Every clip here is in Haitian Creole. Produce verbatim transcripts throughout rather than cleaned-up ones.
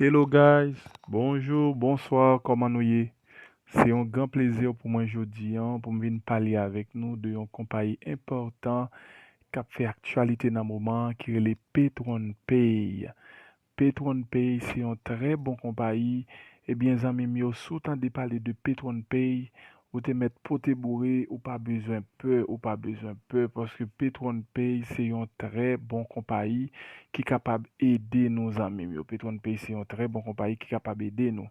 Hello guys, bonjou, bonswa, kòman nou ye? Se yon gran plezi pou mwen jodi an pou m vin pale avèk nou de yon konpayi enpòtan k ap fè aktyalite nan moman an ki rele Petron Pay. Petron Pay se yon trè bon konpayi. Ebyen zanmi m yo, si w tande pale de Petron Pay, ou te mèt pote boure, ou pa bezwen pè, ou pa bezwen pè, paske Petron Pay se yon trè bon konpayi ki kapab ede nou zanmi m yo. Petron Pay se yon trè bon konpayi ki kapab ede nou.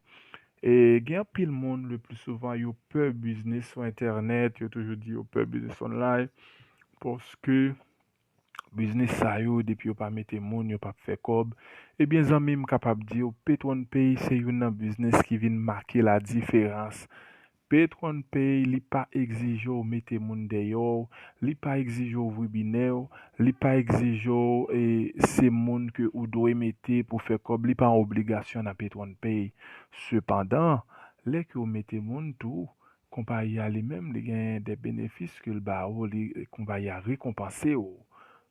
E gen anpil moun, le pli souvan, yo pè biznis sou entènèt, yo toujou di yo pè biznis online, paske biznis sa yo, depi yo pa mete moun, yo p ap fè kòb. Ebyen zanmi m, kapab di w, Petron Pay se youn nan biznis ki vin make la diferans. Petron Pay, li pa egzije w mete moun dèyè w, li pa egzije w vibinè w, li pa egzije w e se moun ke ou dwe mete pou fè kòb, li pa yon obligasyon nan Petron Pay. Sepandan, lè ke w mete moun tou, konpayi a li menm, li gen de benefis ke l ba ou, li, konpayi a rekonpanse w.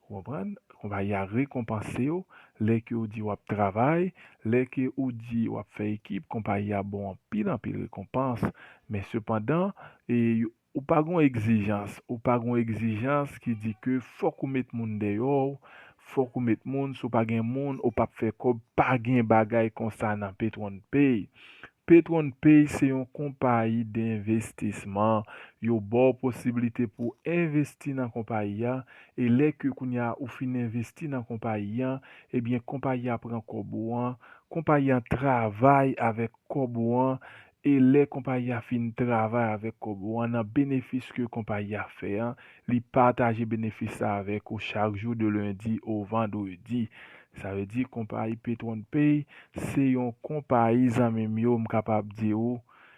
Ou konprann? Konpayi a rekonpanse w lè ke w di w ap travay, lè ke ou di w ap fè ekip, konpayi a ba w anpil, anpil rekonpans. Men sepandan, e, ou pa gen yon egzijans, ou pa gen yon egzijans ki di ke fòk ou met moun dèyè w, fòk ou met moun, si w pa gen moun, ou p ap fè kòb, pa gen bagay konsa nan Petron Pay. Petron Pay se yon konpayi denvestisman. Yo ba w posiblite pou envesti nan konpayi a, e lè ke kounye a ou fin envesti nan konpayi an, ebyen konpayi a pran kòb ou an, konpayi an travay avèk kòb ou an, e lè konpayi a fin travay avèk kòb ou an, nan benefis ke konpayi a fè an, li pataje benefis sa avèk ou chak jou de lendi o vandredi. Sa vle di konpayi Petron Pay se yon konpayi, zanmi m yo, m kapab di w,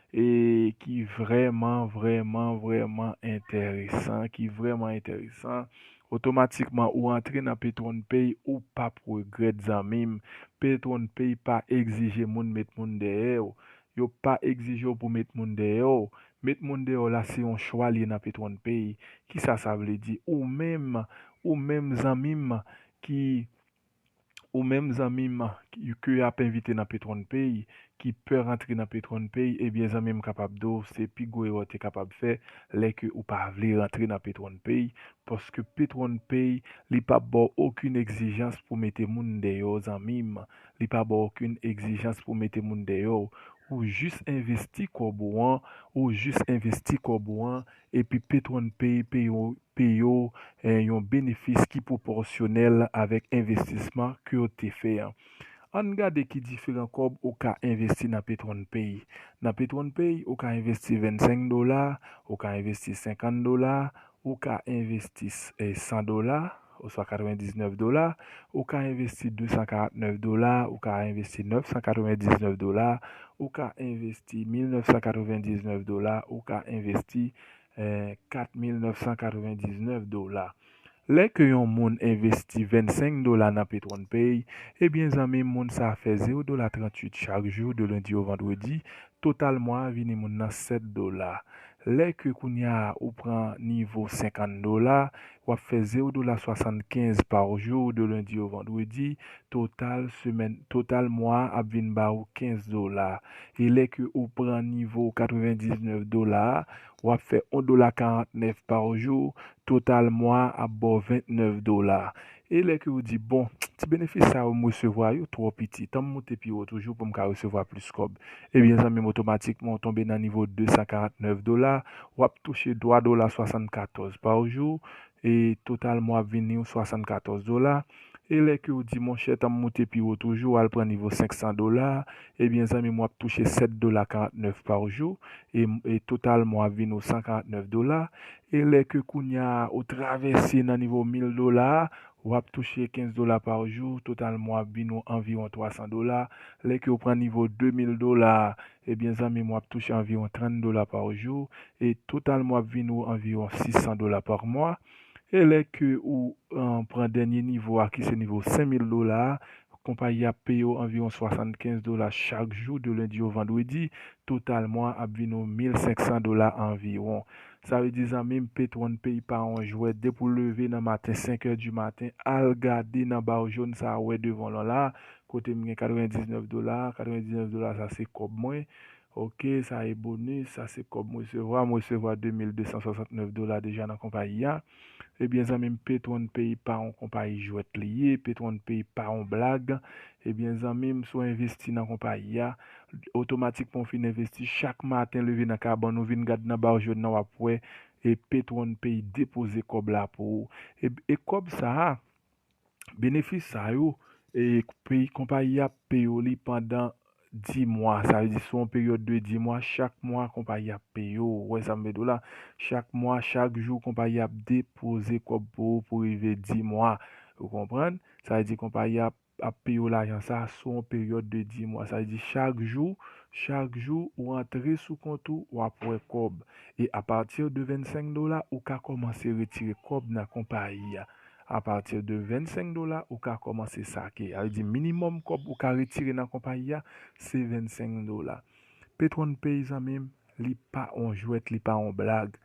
e ki vrèman, vrèman, vrèman enteresan, ki vrèman enteresan. Otomatikman, ou antre nan Petron Pay, ou p ap regrèt, zanmi m. Petron Pay pa egzije moun met moun dèyè w. Yo pa egzije w pou met moun dèyè w. Met moun dèyè w la, se yon chwa li ye nan Petron Pay. Kisa sa vle di? Ou menm, ou menm, zanmi m, ki ou menm zanmi m ke y ap envite nan Petron Pay, ki pè rantre nan Petron Pay, ebyen zanmi m, kapab di w se pi gwo erè w te kapab fè lè ke ou pa vle rantre nan Petron Pay, paske Petron Pay, li p ap ba w okenn egzijans pou mete moun dèyè w, zanmi m. Li pa ba w okenn egzijans pou mete moun dèyè w. Ou jis envesti kòb ou an, ou jis envesti kòb ou an, epi Petron Pay peye w peye w, eh, yon benefis ki pwopòsyonèl avèk envestisman ke w te fè an. Ann gade ki diferan kòb ou ka envesti nan Petron Pay. Nan Petron Pay, ou ka envesti vennsenk dola, ou ka envesti senkant dola, ou ka envesti, eh, san dola, oswa katrevendiznèf dola, ou ka envesti de san karantnèf dola, ou ka envesti nèf san katrevendiznèf dola, ou ka envesti mil nèf san katrevendiznèf dola, ou ka envesti eh, kat mil nèf san katrevendiznèf dola. Lè ke yon moun envesti vennsenk dola nan Petron Pay, ebyen zanmi m, moun sa a fè zewo dola tranntuit chak jou de lendi o vandredi, total mwa a vini moun nan sèt dola. Lè ke kounye a ou pran nivo senkant dola, w ap fè zewo dola swasannkenz pa jou de lendi o vandredi, total semèn, total mwa a ap vin ba ou kenz dola. E lè ke ou pran nivo katrevendiznèf dola a, w ap fè yon dola karantnèf pa jou, total mwa a ap ba w ventnèf dola. E lè ke ou di, bon, ti benefis sa yo m resevwa yo twò piti, an m moute pi wo toujou pou m ka resevwa plis kòb. Ebyen, zanmi m, otomatikman, ou tonbe nan nivo de san karantnèf dola, w ap touche twa dola swasannkatòz pa jou, e total mwa ap vini w swasannkatòz dola. E lè ke w di, monchè, tan m moute pi wo toujou, al pran nivo senk san dola, ebyen, zanmi m, w ap touche sèt dola karantnèf pa jou, e, e total mwa ap vini w san karantnèf dola. E lè ke kounye a ou travèse nan nivo mil dola a, w ap touche kenz dola pa jou, total mwa ap vini w anviwon twa san dola. Lè ke w pran nivo de mil dola a, ebyen, zanmi m, w ap touche anviwon trant dola pa jou, e total mwa ap vini w anviwon sis san dola pa mwa. E lè ke ou, eh, pran dènye nivo a, ki se nivo senk mil dola a, konpayi a ap peye w anviwon swasannkenz dola chak jou, de lendi o vandredi, total mwa ap vin w mil senk san dola anviwon. Sa vle di, zanmi m, Petron Pay pa yon jwèt. Depi w leve nan maten, senk è di maten, al gade nan ba jòn sa a, wè devan w lan la, kote m gen katrevendiznèf dola, katrevendiznèf dola sa se kòb mwen. Ok, sa e bonis, sa se kòb m resevwa, m resevwa de mil de san swasannnèf dola deja nan konpayi a. Ebyen zanmi m, Petwon Pay pa yon konpayi jwèt li ye, Petwon Pay pa yon blag. Ebyen zanmi m, si w envesti nan konpayi a, otomatikman w fin envesti, chak maten leve nan kabann ou vin gad nan ba w jwenn nan w ap wè e Petwon Pay depoze kòb la pou ou. E, e kòb sa a, benefis sa yo, e peyi konpayi a ap peye w li pandan dis mwa. Sa vle di sou yon peryòd de dis mwa, chak mwa konpayi a ap peye w. Ou wè sa m vle di w la? Chak mwa, chak jou konpayi a ap depoze kòb pou ou pou rive dis mwa. Ou konprann? Sa vle di konpayi a ap peye w lajan sa sou yon peryòd de dis mwa. Sa vle di chak jou, chak jou ou antre sou kont ou, w ap wè kòb. E apati de vennsenk dola, ou ka kòmanse retire kòb nan konpayi a. Apati de vennsenk dola, ou ka kòmanse sake. Sa vle di minimòm kòb ou ka retire nan konpayi a, se vennsenk dola. Petwon Pay zanmi m, li pa yon jwèt, li pa yon blag.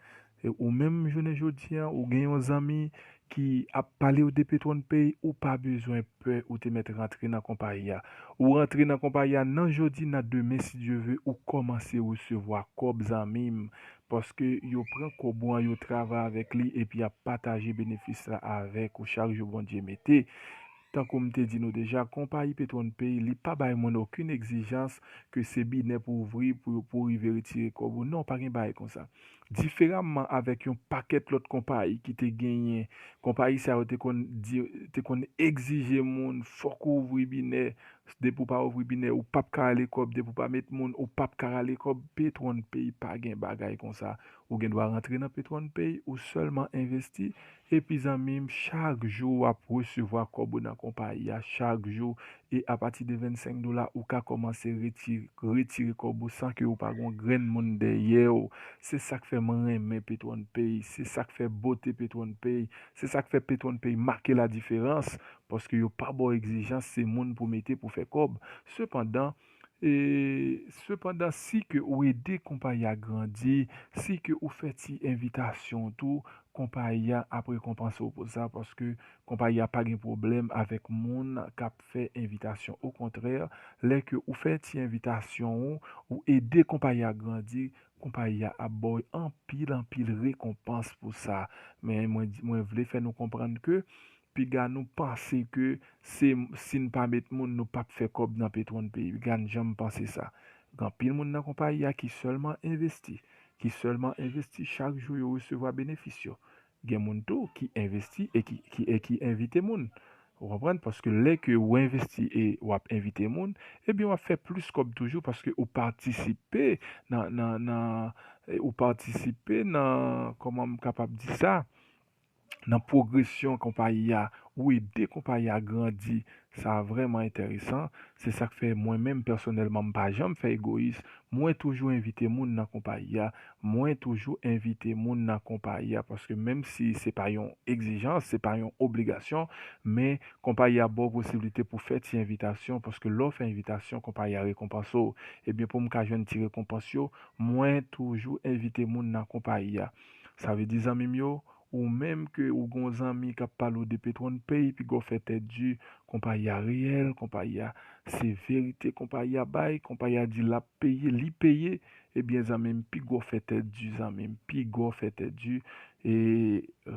E ou menm jounen jodi a, ou gen yon zanmi ki ap pale w de Petwon Pay, ou pa bezwen pè, ou te mèt rantre nan konpayi a. Ou rantre nan konpayi a nan jodi, nan demen, si Dye ve, ou kòmanse resevwa kòb zanmi m. Paske yo pran kòb ou an, yo travay avèk li, epi y ap pataje benefis la avèk ou chak jou Bondye mete. Tankou m te di nou deja, konpayi Petwon Pay, li pa bay moun okenn egzijans ke se binè pou ouvri pou, pou rive retire kòb ou. Non, pa gen bagay konsa. Diferaman avèk yon pakèt lòt konpayi ki te genyen, konpayi sa yo te konn di, te konn egzije moun, fòk ou ouvri binè, depi w pa ouvri binè, ou p ap ka rale kòb, depi w pa met moun, ou p ap ka rale kòb, Petwon Pay pa gen bagay konsa. Ou gen dwa rantre nan Petwon Pay, ou sèlman envesti, epi zanmi m, chak jou w ap resevwa kòb ou nan konpayi a, chak jou, e apati de vennsenk dola, ou ka kòmanse retire, retire kòb ou san ke ou pa gon grenn moun dèyè w. Se sa k fè mwen renmen Petwon Pay, se sa k fè bote Petwon Pay, se sa k fè Petwon Pay make ladiferans, paske yo pa ba w egzijans, se moun pou mete pou fè kòb. Sepandan, e, sepandan, si ke ou ede konpayi a grandi, si ke ou fè ti envitasyon tou, konpayi a ap rekonpanse w pou sa, paske konpayi a pa gen pwoblèm avèk moun k ap fè envitasyon. Okontrè, lè ke ou fè ti envitasyon ou, ou ede konpayi a grandi, konpayi a ap ba w anpil, anpil rekonpans pou sa. Men mwen di, mwen vle fè nou konprann ke piga nou panse ke se, si n pa met moun, nou p ap fè kòb nan Petwon Pay. Piga n janm panse sa. Gen anpil moun nan konpayi a ki sèlman envesti, ki sèlman envesti, chak jou yo resevwa benefis yo. Gen moun tou ki envesti e ki, ki, e ki envite moun. Ou konprann? Paske lè ke ou envesti e w ap envite moun, ebyen w ap fè plis kòb toujou paske ou patisipe nan, nan, nan, e ou patisipe nan, kòman m kapab di sa? Nan pwogresyon konpayi a, ou ede konpayi a grandi. Sa vrèman enteresan. Se sa k fè mwen menm pèsonèlman m pa janm fè egoyis. Mwen toujou envite moun nan konpayi a. Mwen toujou envite moun nan konpayi a paske menm si se pa yon egzijans, se pa yon obligasyon, men konpayi a ba w posiblite pou fè ti envitasyon paske lè w fè envitasyon, konpayi a rekonpanse w. Ebyen pou m ka jwenn ti rekonpans yo, mwen toujou envite moun nan konpayi a. Sa vle di zanmi m yo, ou menm ke ou gon zanmi k ap pale w de Petwon Pay, piga w fè tèt di, konpayi a reyèl, konpayi a se verite, konpayi a bay, konpayi a di l ap peye, li peye, ebyen zanmi m, piga w fè tèt di zanmi m, piga w fè tèt di, e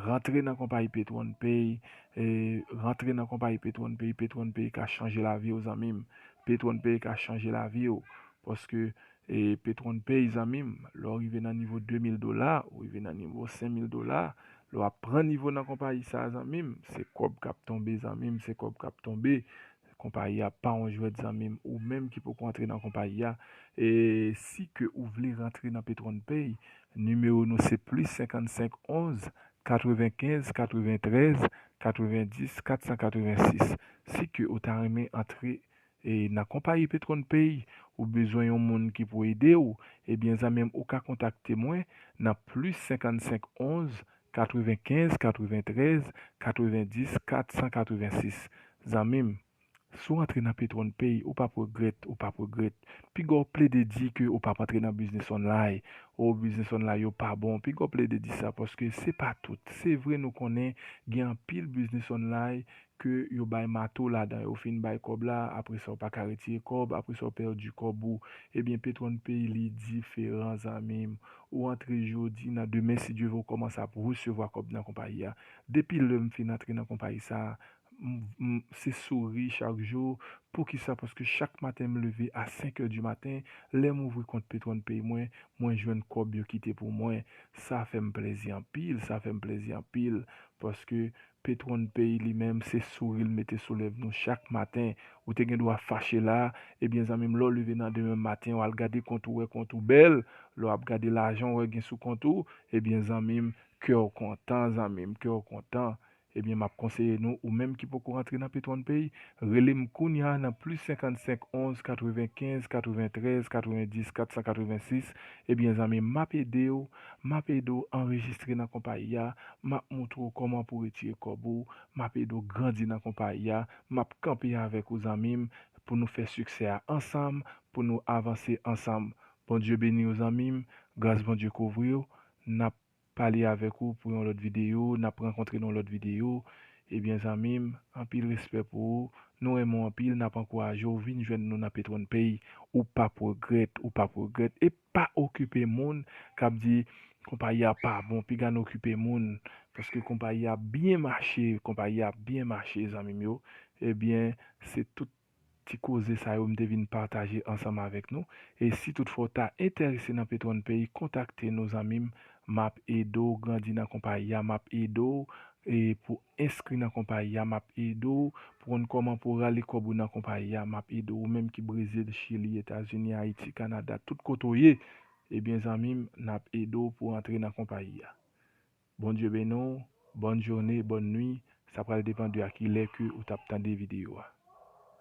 rantre nan konpayi Petwon Pay, e rantre nan konpayi Petwon Pay, Petwon Pay ka chanje lavi w zanmi m, Petwon Pay ka chanje lavi w, paske e Petwon Pay zanmi m, lè w rive nan nivo de mil dola, ou rive nan nivo senk mil dola, lè w ap pran nivo nan konpayi sa zanmi m, se kòb k ap tonbe zanmi m, se kòb k ap tonbe. Konpayi a pa yon jwèt zanmi m, ou menm ki poko antre nan konpayi a, e si ke ou vle rantre nan Petwon Pay, nimewo nou se plis senkannsenk onz katrevenkenz katreventrèz katrevendis katsan katrevensis. Si ke ou ta renmen antre e nan konpayi Petwon Pay, ou bezwen yon moun ki pou ede w, ebyen zanmi m, ou ka kontakte mwen nan plis senkannsenk onz katrevenkenz katreventrèz katrevendis katsan katrevensis. Zanmi m, si w antre nan Petwon Pay, ou p ap regrèt, ou p ap regrèt. Piga w plede di ke ou p ap antre nan Business Online, o Business Online yo pa bon, piga w plede di sa, paske se pa tout. Se vre nou konnen gen anpil Business Online ke yo bay mato ladan. Yo fin bay kòb la, apre sa w pa ka retire kòb, apre sa w pèdi kòb ou. Ebyen, Petwòn Pay li diferan, zanmi m. Ou antre jodi, nan demen, si Dye vle, ou kòmanse ap resevwa kòb nan konpayi a. Depi lè m fin antre nan konpayi sa a, m, m, se souri chak jou. Poukisa? Paske chak maten m leve a senk è di maten, lè m ouvri kont Petwòn Pay mwen, mwen jwenn kòb yo kite pou mwen. Sa fè m plezi anpil, sa fè m plezi anpil, paske Petwòn Pay li menm, se souri l mete sou lèv nou chak maten. Ou te gen dwa fache la, ebyen, zanmi m, lè w leve nan demen maten, w al gade kont ou, wè kont ou bèl, lè w ap gade lajan w wè gen sou kont ou, ebyen, zanmi m, kè w kontan, zanmi m, kè w kontan. Ebyen, m ap konseye nou, ou menm ki poko rantre nan Petwòn Pay, rele m kounye a nan plis senkannsenk onz katrevenkenz katreventrèz katrevendis katsan katrevensis. Ebyen, zanmi m, m ap ede w, m ap ede w anrejistre nan konpayi a, m ap montre w kòman pou w retire kòb ou, m ap ede w grandi nan konpayi a, m ap kanpe avèk ou, zanmi m, pou nou fè siksè a ansanm, pou nou avanse ansanm. Bondye beni w, zanmi m, gras Bondye kouvri w, n ap pale avèk ou pou yon lòt videyo, n ap rankontre nan yon lòt videyo. Ebyen, zanmi m, anpil respè pou ou. Nou renmen w anpil, n ap ankouraje w vin jwenn nou nan Petwòn Pay. Ou p ap regrèt, ou p ap regrèt. E pa okipe moun k ap di konpayi a pa bon, piga n okipe moun. Paske konpayi a byen mache, konpayi a byen mache, zanmi m yo. Ebyen, se tout ti koze sa yo m te vin pataje ansanm avèk nou. E si toutfwa w ta enterese nan Petwòn Pay, kontakte nou, zanmi m. M ap ede w grandi nan konpayi a, m ap ede w, e, pou enskri nan konpayi a, m ap ede w pou konn kòman pou rale kòb ou nan konpayi a, m ap ede w, ou menm ki Brezil, Chili, Etazini, Ayiti, Kanada, tout kote w ye. Ebyen, zanmi m, n ap ede w pou w antre nan konpayi a. Bondye beni w, bòn jounen, bòn nwi, sa pral depann de a kilè ke ou t ap tande videyo a.